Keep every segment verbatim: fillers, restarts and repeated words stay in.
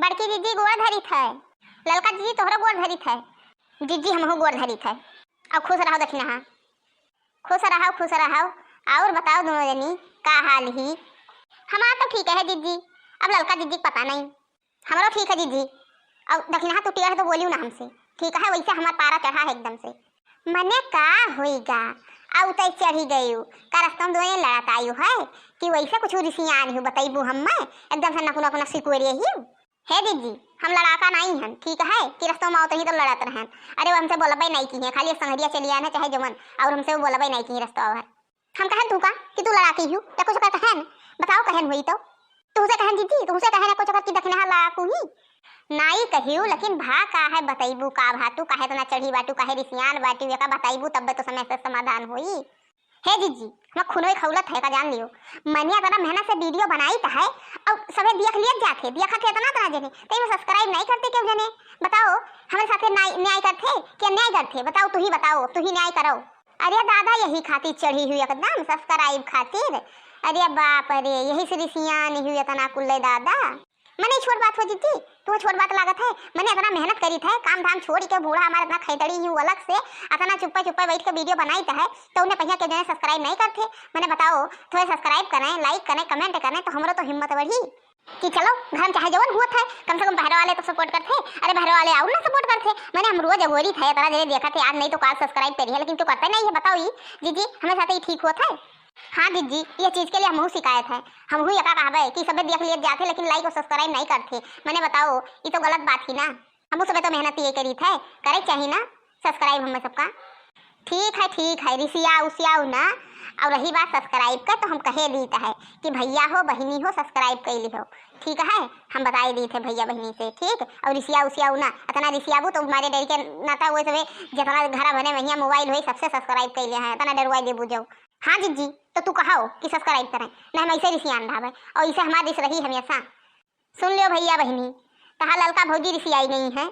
बड़की जिज्जी गोड़ धरित है। ललका जिज्जी तोहरो गोड़ धरित है। जिज्जी हमहू गोड़ धरित है। अब खुश रहो दखिनहा। खुश रहो, खुश रहो। और बताओ दोनों जनी, का हाल ही? हमार तो ठीक है जिज्जी, अब ललका जिज्जी के पता नहीं। हमरो ठीक है जिज्जी। अब दखिनहा तू टेढ़ तो बोलियो ना हमसे, ठीक है? वैसे हमार पारा चढ़ा है एकदम से। मने का होइगा? आउ तै चढ़ी गयू का? रस्तवा में दोनों लड़त आयु है कि वैसे कुछ रिसियान ही बतैबू हम्मे? एकदम से नकुना कुना सिकुरिया ही। हे जिज्जी, हम लड़ाका नाई हन, ठीक है, कि रस्तवा में आवत रही तो लड़त रहन। अरे वो हमसे बोलबे नाई की है, खाली संगरिया चली आए हैं चाहे जवन, और हमसे वो बोलबे नाई की है रस्तवा भर। हम कहन तू का कि तू लड़ाकी हू, या कुछ कर कहन? बताओ कहन हुई तो। तुहसे कहन जिज्जी, तुहसे कहन कुछ कर कि दखिनहा लड़ाकू ही? नाई कहियो, लेकिन भा का है बतैबू का भा? तू काहे इतना चढ़ी बाटू, काहे रिसियान बाटू, एका बतैबू तब तो समस्या समाधान होई। हे जिज्जी, हम खूनवे खौलत है का जान लियो। मनिया इतना मेहनत से वीडियो बनाई त है, और सभे देख लियत जात है, देखत है इतना इतना जने, तो ये सब्सक्राइब नहीं करते क्यों जने? बताओ, हमारे साथे न्याय, न्याय करते कि अन्याय करते? बताओ, तू ही बताओ, तू ही न्याय करो। अरे दादा, यही खातिर चढ़ी हुई एकदम, सब्सक्राइब खातिर। अरे बाप रे, यही से रिसियान हुई इतना कुल्ले दादा। मने छोट बात हो जिज्जी, तू छोट बात लागत है। मने इतना मेहनत करीत है, काम धाम छोड़ के बूढ़ा हमारा इतना खैतड़ी ही अलग से, इतना चुप्पे चुप्पे बैठ के वीडियो बनाइत है, तो उन्हें पहिया के जने सब्सक्राइब नहीं करते? मने बताओ, थोड़े सब्सक्राइब करें, लाइक करें, कमेंट करें, तो हमरो तो हिम्मत बढ़ी कि चलो घर में चाहे जवन हुआ था, कम से कम बहरे वाले तो सपोर्ट करते। अरे बहरे वाले और ना सपोर्ट करते, मने हम रोज अगोरी थे, इतना जने देखा थे, आज नहीं तो काल सब्सक्राइब करी है, लेकिन क्यों करते नहीं है, बताओ ये जिज्जी, हमारे साथ ही ठीक हुआ था। हाँ जिज्जी, ये चीज के लिए हमहू शिकायत है। हमहू एका कहबे कि सबे देख लिए जाते, लेकिन लाइक और सब्सक्राइब नहीं करते। मने बताओ, ये तो गलत बात ही ना। हमहू सबे तो मेहनत ये करी थे, करे चाहिए ना सब्सक्राइब हमें सबका। ठीक है, ठीक है, रिसिया उसियाऊ ना। और रही बात सब्सक्राइब का, तो हम कहे दीत है कि भैया हो, बहिनी हो, सब्सक्राइब कर लिहो, ठीक है? हम बताई दीत है भैया बहिनी से, ठीक? और रिसिया उसियाऊ ना, इतना रिसियाबू तो हमारे डर के नाता हुए सबे, जितना घर बने वहिया मोबाइल हुए, सबसे सब्सक्राइब कर लिया है, इतना डरवाई देबू जाओ। हाँ जिज्जी, तो तू कहाओ कि सब्सक्राइब करें, नहीं हम ऐसे रिसियान रहबे, और इसे हमार रिस रही हमेशा। सुन लियो भैया बहिनी, तहार ललका भौजी रिसियाई गई हैं,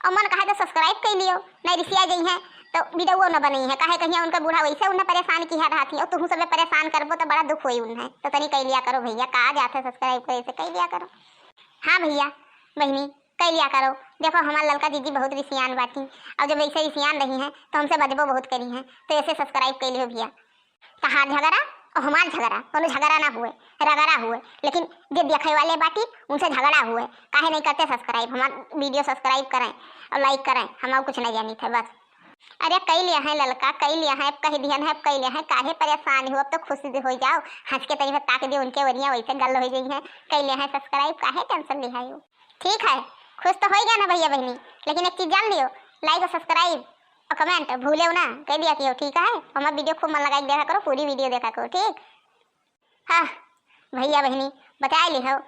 और मन कहे तो सब्सक्राइब कर लियो, नहीं रिसिया गई हैं तो वीडियो न बनई है, काहे कहिया उनका बूढ़ा वैसे उन्हें परेशान किया रहती है, और तुहू सबे परेशान करबो तो बड़ा दुख होई उन्हें। तो तनी कह लिया करो भैया, का जात है सब्सक्राइब करे से कह लिया करो। हाँ भैया बहिनी, कह लिया करो। देखो हमार ललका जिज्जी बहुत रिसियान बाटी, और जब ऐसे रिसियान रही हैं तो हमसे बजबो बहुत करी हैं, तो ऐसे सब्सक्राइब कर लियो भैया। तहार झगड़ा और हमार झगड़ा कोनो झगड़ा ना हुए, रगड़ा हुए, लेकिन जे देखे वाले बाटी उनसे झगड़ा हुए। काहे नहीं करते सब्सक्राइब? हमार वीडियो सब्सक्राइब करें और लाइक करें, हम और कुछ नहीं जानी थे बस। अरे कई लिया है ललका, कई लिया है, अब कह दिया है, अब कई लिया है, काहे परेशान हो, अब तो खुश हो जाओ, हंस के तनी ताक दियो उनके वरिया, वैसे गल हो जाई है। कई लिया है सब्सक्राइब, काहे टेंशन लिहाई हो? ठीक है, खुश तो होई गया ना भैया बहिनी, लेकिन एक चीज जान लियो, लाइक और सब्सक्राइब और कमेंट भूले ना, कह दिया कि हो, ठीक है? हमार वीडियो खूब मन लगाई देखा करो, पूरी वीडियो देखा करो, ठीक? हाँ भैया बहिनी, बताए ली हो,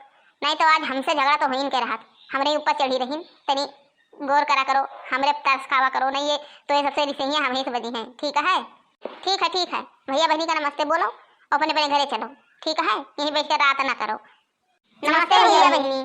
नहीं तो आज हमसे झगड़ा तो होइन के रहत, हमरे ऊपर चढ़ी रहीन, तनी गौर करा करो, हमरे तरस खावा करो, नहीं ये तो ये सबसे रिसैया हमही से बजी हैं, ठीक है? ठीक है, ठीक है, भैया बहिनी का नमस्ते बोलो, अपने अपने घरे चलो, ठीक है? यहीं बैठ के रात ना करो। नमस्ते भैया बहिनी।